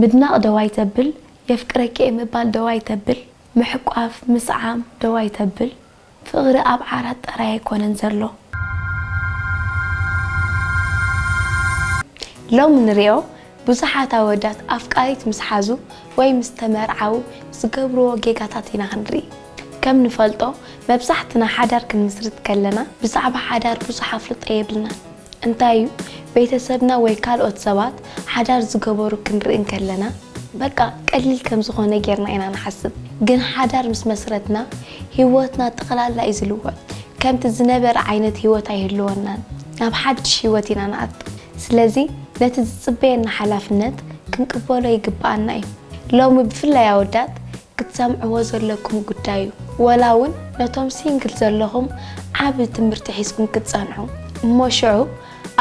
ምድናቕ ደው ኣይተብል፣ የፍቅረኪ እየ ምባል ደው ኣይተብል፣ ምሕቋፍ፣ ምስዓም ደው ኣይተብል። ፍቕሪ ኣብ ዓራት ጥራይ ኣይኮነን ዘሎ። ሎሚ ንሪኦ ብዙሓት ኣወዳት ኣፍቃሪት ምስ ሓዙ ወይ ምስ ተመርዓዉ ዝገብርዎ ጌጋታት ኢና ክንርኢ። ከም ንፈልጦ መብዛሕትና ሓዳር ክንምስርት ከለና ብዛዕባ ሓዳር ብዙሕ ኣፍልጦ የብልናን። እንታይ እዩ ቤተሰብና ወይ ካልኦት ሰባት ሓዳር ዝገበሩ ክንርኢ እንከለና በቃ ቀሊል ከም ዝኾነ ጌርና ኢና ንሓስብ። ግን ሓዳር ምስ መስረትና ህይወትና ጠቕላላ እዩ ዝልወጥ። ከምቲ ዝነበረ ዓይነት ህይወት ኣይህልወናን። ናብ ሓድሽ ህይወት ኢና ንኣቱ። ስለዚ ነቲ ዝጽበየና ሓላፍነት ክንቅበሎ ይግብኣና እዩ። ሎሚ ብፍላይ ኣወዳት ክትሰምዕዎ ዘለኩም ጉዳይ እዩ። ወላ እውን ነቶም ሲንግል ዘለኹም ዓቢ ትምህርቲ ሒዝኩም ክትጸንሑ። እሞ ሽዑ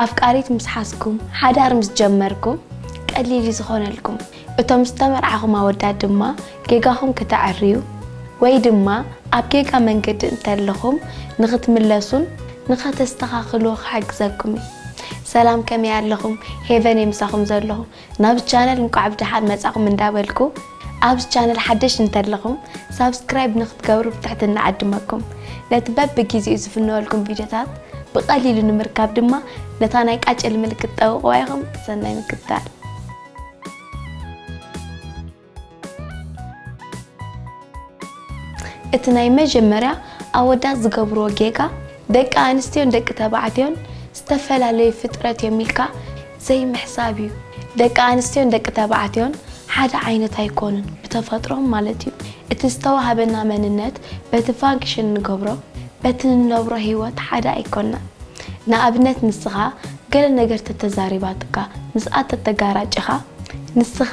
ኣፍቃሪት ምስ ሓዝኩም፣ ሓዳር ምስ ጀመርኩም ቀሊል እዩ ዝኾነልኩም። እቶም ዝተመርዓኹም ኣወዳት ድማ ጌጋኹም ከተዐርዩ ወይ ድማ ኣብ ጌጋ መንገዲ እንተለኹም ንኽትምለሱን ንኸተስተኻኽልዎ ክሕግዘኩም እዩ። ሰላም፣ ከመይ ኣለኹም? ሄቨን እየ ምሳኹም ዘለኹ። ናብ ቻነል እንቋዕ ብደሓን መጻኹም እንዳበልኩ፣ ኣብዚ ቻነል ሓደሽ እንተለኹም ሳብስክራይብ ንክትገብሩ ብትሕትና እዕድመኩም። ነቲ በብጊዜኡ ዝፍነወልኩም ቪድዮታት ብቐሊሉ ንምርካብ ድማ ነታ ናይ ቃጭል ምልክት ጠውቕዋ ኢኹም። ሰናይ ምክትታል። እቲ ናይ መጀመርያ ኣወዳት ዝገብርዎ ጌጋ፣ ደቂ ኣንስትዮን ደቂ ተባዕትዮን ዝተፈላለዩ ፍጥረት እዮም ኢልካ ዘይምሕሳብ እዩ። ደቂ ኣንስትዮን ደቂ ተባዕትዮን ሓደ ዓይነት ኣይኮኑን፣ ብተፈጥሮም ማለት እዩ። እቲ ዝተዋህበና መንነት በቲ ፋንክሽን ንገብሮ፣ በቲ ንነብሮ ህይወት ሓደ ኣይኮናን። ንኣብነት ንስኻ ገለ ነገር ተተዛሪባትካ፣ ምስኣ ተተጋራጭኻ፣ ንስኻ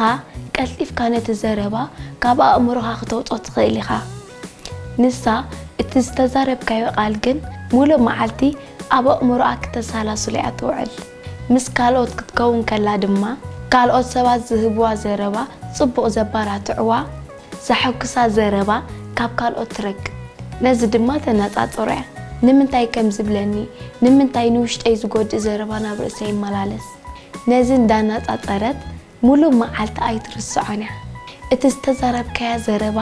ቀልጢፍካ ነቲ ዘረባ ካብ ኣእምሮኻ ክተውጾ ትኽእል ኢኻ። ንሳ እቲ ዝተዛረብካዮ ቃል ግን ሙሉእ መዓልቲ ኣብ ኣእምሮኣ ክተሰላስሎ እያ ትውዕል። ምስ ካልኦት ክትከውን ከላ ድማ፣ ካልኦት ሰባት ዝህብዋ ዘረባ ጽቡቕ ዘባራትዕዋ፣ ዘሐጉሳ ዘረባ ካብ ካልኦት ትረክብ። ነዚ ድማ ተነጻጽሮ እያ። ንምንታይ ከም ዝብለኒ፣ ንምንታይ ንውሽጠይ ዝጎድእ ዘረባ ናብ ርእሰይ ይመላለስ? ነዚ እንዳነጻጸረት ሙሉእ መዓልቲ ኣይትርስዖን እያ። እቲ ዝተዛረብካያ ዘረባ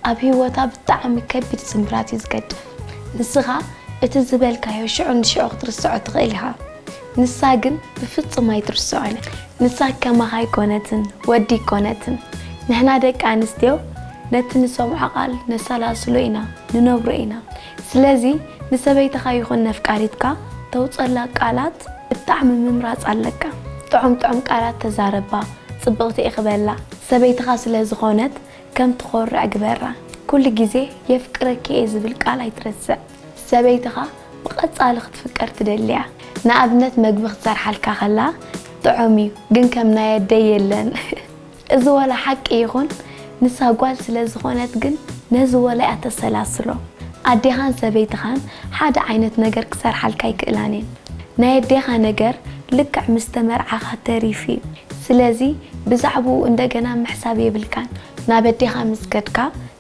ኣብ ህይወታ ብጣዕሚ ከቢድ ስምብራት እዩ ዝገድፍ። ንስኻ እቲ ዝበልካዮ ሽዑ ንሽዑ ክትርስዖ ትኽእል ኢኻ። ንሳ ግን ብፍጹም ኣይትርስዖን እያ። ንሳ ከማኻ ኣይኮነትን፣ ወዲ ኣይኮነትን። ንሕና ደቂ ኣንስትዮ ነቲ ንሰምዖ ቃል ነሰላስሎ ኢና፣ ንነብሮ ኢና። ስለዚ ንሰበይትኻ ይኹን ነፍቃሪትካ ተውጸላ ቃላት ብጣዕሚ ምምራጽ ኣለካ። ጥዑም ጥዑም ቃላት ተዛረባ፣ ጽብቕቲ ኢኺ በላ። ሰበይትኻ ስለ ዝኾነት ከም ትኾርዕ ግበራ። ኩሉ ግዜ የፍቅረኪ እየ ዝብል ቃል ኣይትረስዕ። ሰበይትኻ ብቐጻሊ ክትፍቀር ትደሊ እያ። ንኣብነት መግቢ ክትሰርሓልካ ከላ ጥዑም እዩ፣ ግን ከም ናይ ኣደይ የለን። እዚ ወላ ሓቂ ይኹን፣ ንሳ ጓል ስለ ዝኾነት ግን ነዚ ወላ እያ ተሰላስሎ። ኣዴኻን ሰበይትኻን ሓደ ዓይነት ነገር ክሰርሓልካ ኣይክእላን እየን። ናይ ኣዴኻ ነገር ልክዕ ምስ ተመርዓኻ ተሪፉ እዩ። ስለዚ ብዛዕባኡ እንደገና ምሕሳብ የብልካን። ናብ ኣዴኻ ምስ ከድካ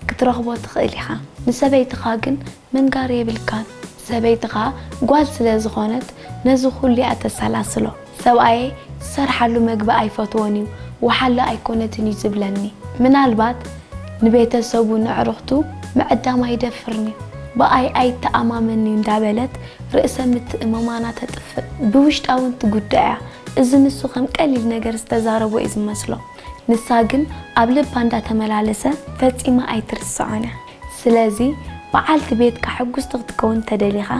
ክትረኽቦ ትኽእል ኢኻ። ንሰበይትኻ ግን ምንጋር የብልካን። ሰበይትኻ ጓል ስለ ዝኾነት ነዚ ኩሉ እያ ተሰላስሎ። ሰብኣየይ ዝሰርሓሉ መግቢ ኣይፈትዎን እዩ፣ ወሓለ ኣይኮነትን እዩ ዝብለኒ። ምናልባት ንቤተሰቡ ንዕርኽቱ ምዕዳም ኣይደፍርን እዩ። ብኣይ ኣይተኣማመን እዩ እንዳበለት ርእሰ ምትእምማና ተጥፍእ። ብውሽጣ እውን ትጉዳእ እያ። እዚ ንሱ ከም ቀሊል ነገር ዝተዛረቦ እዩ ዝመስሎ። ንሳ ግን ኣብ ልባ እንዳተመላለሰ ፈጺማ ኣይትርስዖን እያ። ስለዚ በዓልቲ ቤትካ ሕጉስቲ ክትከውን ተደሊኻ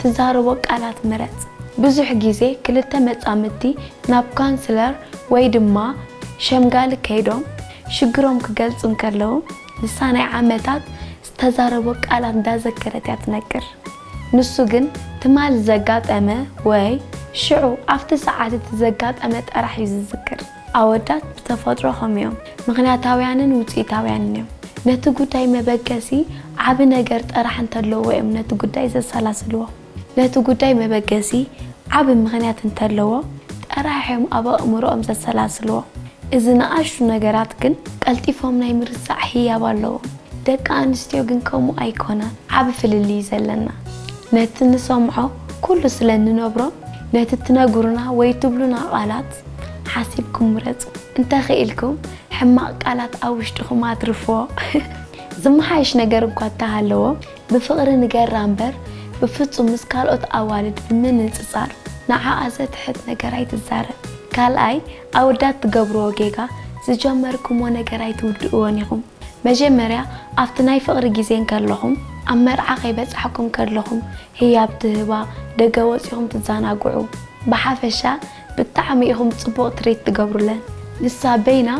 ትዛረቦ ቃላት ምረጽ። ብዙሕ ግዜ ክልተ መጻምድቲ ናብ ካውንስለር ወይ ድማ ሸምጋሊ ከይዶም ሽግሮም ክገልጹ እንከለዉ ንሳ ናይ ዓመታት ዝተዛረቦ ቃላት እንዳዘከረት እያ ትነግር። ንሱ ግን ትማሊ ዘጋጠመ ወይ ሽዑ ኣብቲ ሰዓት እቲ ዘጋጠመ ጥራሕ እዩ ዝዝክር። ኣወዳት ብተፈጥሮ ከምኡ እዮም። ምኽንያታውያንን ውጽኢታውያንን እዮም። ነቲ ጉዳይ መበገሲ ዓቢ ነገር ጥራሕ እንተለዎ እዮም ነቲ ጉዳይ ዘሰላስልዎ። ነቲ ጉዳይ መበገሲ ዓቢ ምኽንያት እንተለዎ ጥራሕ እዮም ኣብ ኣእምሮኦም ዘሰላስልዎ። እዚ ንኣሽቱ ነገራት ግን ቀልጢፎም ናይ ምርሳዕ ህያብ ኣለዎም። ደቂ ኣንስትዮ ግን ከምኡ ኣይኮናን። ዓቢ ፍልልይ እዩ ዘለና። ነቲ ንሰምዖ ኩሉ ስለ እንነብሮ፣ ነቲ ትነግሩና ወይ ትብሉና ቃላት ሓሲብኩም ምረጹ። እንተኽኢልኩም ሕማቕ ቃላት ኣብ ውሽጥኹም ኣትርፍዎ። ዝመሓየሽ ነገር እኳ እንተሃለዎ፣ ብፍቕሪ ንገራ እምበር፣ ብፍጹም ምስ ካልኦት ኣዋልድ ብምንጽጻር ንዓኣ ዘትሕት ነገር ኣይትዛረብ። ካልኣይ፣ ኣወዳት ትገብርዎ ጌጋ፣ ዝጀመርኩምዎ ነገር ኣይትውድእዎን ኢኹም። መጀመርያ ኣብቲ ናይ ፍቕሪ ግዜ እንከለኹም፣ ኣብ መርዓ ከይበጻሕኩም ከለኹም ህያብ ትህባ፣ ደገ ወጺኹም ትዘናግዑ። ብሓፈሻ ብጣዕሚ ኢኹም ጽቡቕ ትሪት ትገብሩለን። ንሳ በይና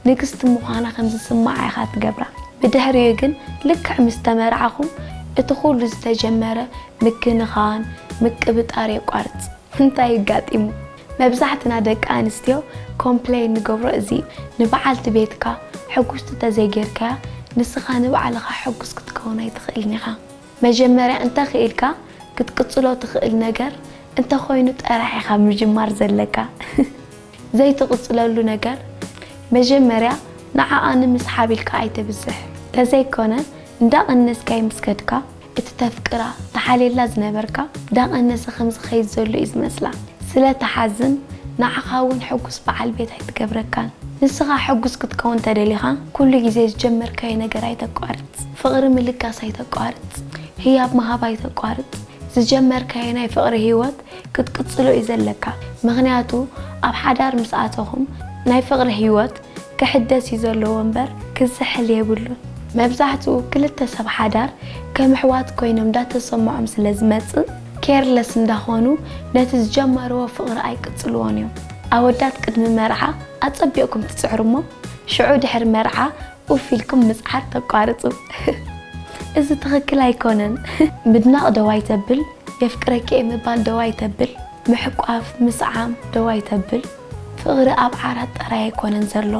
ንግስቲ ምዃና ከም ዝስምዓ ኢኻ ትገብራ። ብድሕሪኡ ግን ልክዕ ምስ ተመርዓኹም እቲ ኩሉ ዝተጀመረ ምክንኻን፣ ምቅብጣር የቋርጽ። እንታይ ኣጋጢሙ? መብዛሕትና ደቂ ኣንስትዮ ኮምፕሌን ንገብሮ እዚ እዩ። ንበዓልቲ ቤትካ ሕጉስቲ ተዘይጌርካያ ንስኻ ንባዕልኻ ሕጉስ ክትከውን ኣይትኽእልን ኢኻ። መጀመርያ እንተኽኢልካ ክትቅጽሎ ትኽእል ነገር እንተኾይኑ ጥራሕ ኢኻ ምጅማር ዘለካ። ዘይትቕጽለሉ ነገር መጀመርያ ንዓኣ ንምስሓብ ኢልካ ኣይተብዝሕ። ተዘይኮነ እንዳቐነስካይ ምስ ከድካ እቲ ተፍቅራ ተሓልየላ ዝነበርካ እንዳቐነሰ ከም ዝኸይድ ዘሎ እዩ ዝመስላ። ስለ ትሓዝን ንዓኻ እውን ሕጉስ በዓል ቤት ኣይትገብረካን። ንስኻ ሕጉስ ክትከውን ተደሊኻ ኩሉ ግዜ ዝጀመርካዮ ነገር ኣይተቋርጽ። ፍቕሪ ምልጋስ ኣይተቋርጽ። ህያብ ምሃብ ኣይተቋርጽ። ዝጀመርካዮ ናይ ፍቕሪ ህይወት ክትቅጽሎ እዩ ዘለካ። ምኽንያቱ ኣብ ሓዳር ምስ ኣተኹም ናይ ፍቕሪ ህይወት ክሕደስ እዩ ዘለዎ እምበር ክዝሕል የብሉን። መብዛሕትኡ ክልተ ሰብ ሓዳር ከም ኣሕዋት ኮይኖም እንዳተሰምዖም ስለ ዝመጽእ ኬርለስ እንዳኾኑ ነቲ ዝጀመርዎ ፍቕሪ ኣይቅጽልዎን እዮም። ኣወዳት ቅድሚ መርዓ ኣጸቢቕኩም ትጽዕሩ እሞ ሽዑ ድሕሪ መርዓ ኡፍ ኢልኩም ምጽዓር ተቋርጹ። እዚ ትኽክል ኣይኮነን። ምድናቕ ደው ኣይተብል፣ የፍቅረኪ እየ ምባል ደው ኣይተብል፣ ምሕቋፍ፣ ምስዓም ደው ኣይተብል። ፍቕሪ ኣብ ዓራት ጥራይ ኣይኮነን ዘሎ፣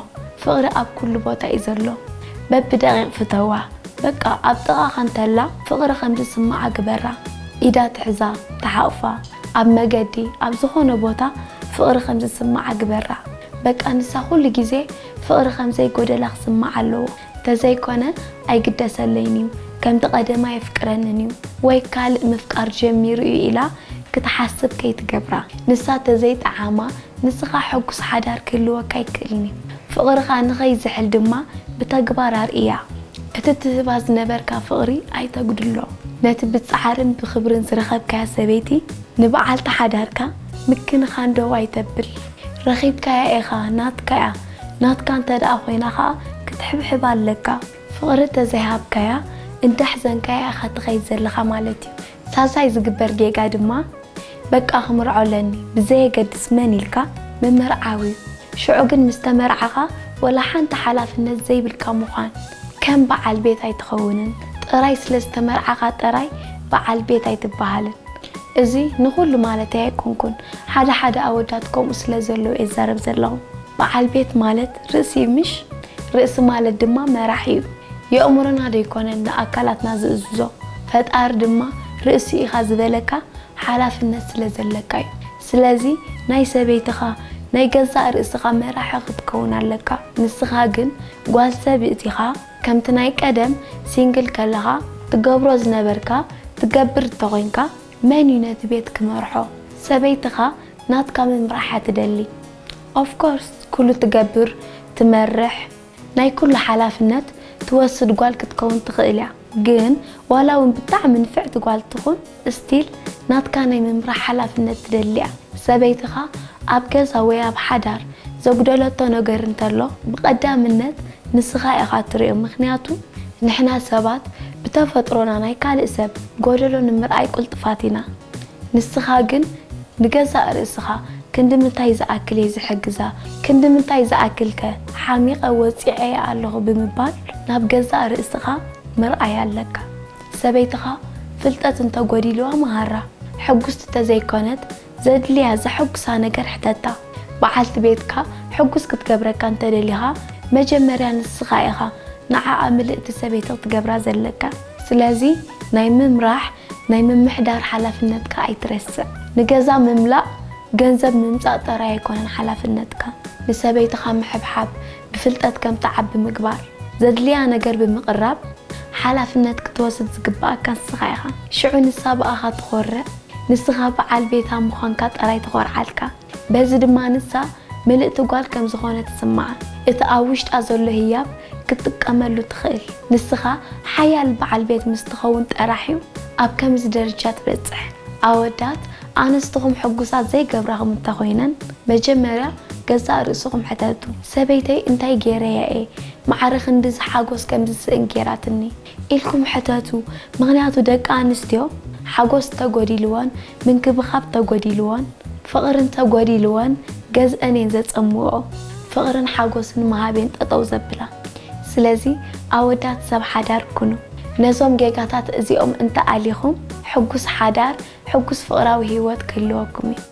ፍቕሪ ኣብ ኩሉ ቦታ እዩ ዘሎ። በብደቂቕ ፍተዋ። በቃ ኣብ ጥቓኻ እንተላ ፍቕሪ ከም ዝስምዓ ግበራ። ኢዳ ትሕዛ፣ ተሓቑፋ። ኣብ መገዲ፣ ኣብ ዝኾነ ቦታ ፍቕሪ ከም ዝስምዓ ግበራ። በቃ ንሳ ኩሉ ግዜ ፍቕሪ ከም ዘይጎደላ ክስምዓ ኣለዎ። ተዘይኮነ ኣይግደሰለይን እዩ፣ ከምቲ ቀደማ የፍቅረንን እዩ ወይ ካልእ ምፍቃር ጀሚሩ እዩ ኢላ ክትሓስብ ከይትገብራ። ንሳ ተዘይጠዓማ ንስኻ ሕጉስ ሓዳር ክህልወካ ኣይክእልን እዩ። ፍቕርኻ ንኸይዝሕል ድማ ብተግባር ኣርእያ። እቲ ትህባ ዝነበርካ ፍቕሪ ኣይተጉድሎ። ነቲ ብጻዕርን ብኽብርን ዝረኸብካያ ሰበይቲ ንበዓልቲ ሓዳርካ ምክንኻን ደው ኣይተብል። ረኺብካያ ኢኻ፣ ናትካ እያ። ናትካ እንተ ደኣ ኮይና ኸኣ ክትሕብሕባ ኣለካ። ፍቕሪ ተዘይሃብካያ እንዳሕዘንካያ ኢኻ ትኸይድ ዘለኻ ማለት እዩ። ሳልሳይ ዝግበር ጌጋ ድማ በቃ ክምርዖ ኣለኒ ብዘየገድስ መን ኢልካ ምምርዓው እዩ። ሽዑ ግን ምስ ተመርዓኻ ወላ ሓንቲ ሓላፍነት ዘይብልካ ምዃን። ከም በዓል ቤት ኣይትኸውንን። ጥራይ ስለ ዝተመርዓኻ ጥራይ በዓል ቤት ኣይትበሃልን። እዚ ንኹሉ ማለተይ ኣይኮንኩን። ሓደ ሓደ ኣወዳት ከምኡ ስለ ዘለዉ እየ ዝዛረብ ዘለኹ። በዓል ቤት ማለት ርእሲ እዩ ምሽ? ርእሲ ማለት ድማ መራሒ እዩ። የእምሮና ዶ ኣይኮነን ንኣካላትና ዝእዝዞ? ፈጣሪ ድማ ርእሲ ኢኻ ዝበለካ ሓላፍነት ስለ ዘለካ እዩ። ስለዚ ናይ ሰበይትኻ ናይ ገዛእ ርእስኻ መራሒ ክትከውን ኣለካ። ንስኻ ግን ጓል ሰብእት ኢኻ። ከምቲ ናይ ቀደም ሲንግል ከለኻ ትገብሮ ዝነበርካ ትገብር እንተኾይንካ መን እዩ ነቲ ቤት ክመርሖ? ሰበይትኻ ናትካ ምምራሕ እያ ትደሊ። ኦፍኮርስ ኩሉ ትገብር ትመርሕ ናይ ኩሉ ሓላፍነት ትወስድ ጓል ክትከውን ትኽእል እያ። ግን ዋላ እውን ብጣዕሚ ንፍዕቲ ጓል ትኹን እስቲል ናትካ ናይ ምምራሕ ሓላፍነት ትደሊ እያ። ሰበይትኻ ኣብ ገዛ ወይ ኣብ ሓዳር ዘጉደለቶ ነገር እንተሎ ብቐዳምነት ንስኻ ኢኻ ትሪኦ። ምኽንያቱ ንሕና ሰባት ብተፈጥሮና ናይ ካልእ ሰብ ጎደሎ ንምርኣይ ቅልጡፋት ኢና። ንስኻ ግን ንገዛእ ርእስኻ ክንዲ ምንታይ ዝኣክል እየ ዝሕግዛ፣ ክንዲ ምንታይ ዝኣክልከ ሓሚቐ ወጺዐ እየ ኣለኹ ብምባል ናብ ገዛእ ርእስኻ ምርኣይ ኣለካ። ሰበይትኻ ፍልጠት እንተጎዲልዋ መሃራ። ሕጉስቲ ተዘይኮነት ዘድልያ ዘሐጉሳ ነገር ሕተታ። በዓልቲ ቤትካ ሕጉስ ክትገብረካ እንተደሊኻ መጀመርያ ንስኻ ኢኻ ንዓኣ ምልእቲ ሰበይቲ ክትገብራ ዘለካ። ስለዚ ናይ ምምራሕ ናይ ምምሕዳር ሓላፍነትካ ኣይትረስዕ። ንገዛ ምምላእ ገንዘብ ምምጻእ ጥራይ ኣይኮነን ሓላፍነትካ። ንሰበይትኻ ምሕብሓብ፣ ብፍልጠት ከም ትዓቢ ምግባር፣ ዘድልያ ነገር ብምቕራብ ሓላፍነት ክትወስድ ዝግብኣካ ንስኻ ኢኻ። ሽዑ ንሳ ብኣኻ ትኾርዕ፣ ንስኻ በዓል ቤታ ምዃንካ ጥራይ ትኾርዓልካ። በዚ ድማ ንሳ ምልእቲ ጓል ከም ዝኾነ ትስምዓ። እቲ ኣብ ውሽጣ ዘሎ ህያብ ክትጥቀመሉ ትኽእል። ንስኻ ሓያል በዓል ቤት ምስ ትኸውን ጥራሕ እዩ ኣብ ከምዚ ደረጃ ትበጽሕ። ኣወዳት፣ ኣንስትኹም ሕጉሳት ዘይገብራኹም እንተኾይነን፣ መጀመርያ ገዛእ ርእስኹም ሕተቱ። "ሰበይተይ እንታይ ገይረያ እየ ማዕረ ክንድዚ ሓጎስ ከም ዝስእን ገይራትኒ?" ኢልኩም ሕተቱ። ምኽንያቱ ደቂ ኣንስትዮ ሓጎስ ተጎዲልወን፣ ምንክብኻብ ተጎዲልወን፣ ፍቕሪ እንተጎዲልወን ገዝአን እየን ዘጸምወኦ። ፍቕርን ሓጎስን ምሃብ እየን ጠጠው ዘብላ። ስለዚ ኣወዳት ሰብ ሓዳር ኩኑ። ነዞም ጌጋታት እዚኦም እንተኣሊኹም ሕጉስ ሓዳር፣ ሕጉስ ፍቕራዊ ህይወት ክህልወኩም እዩ።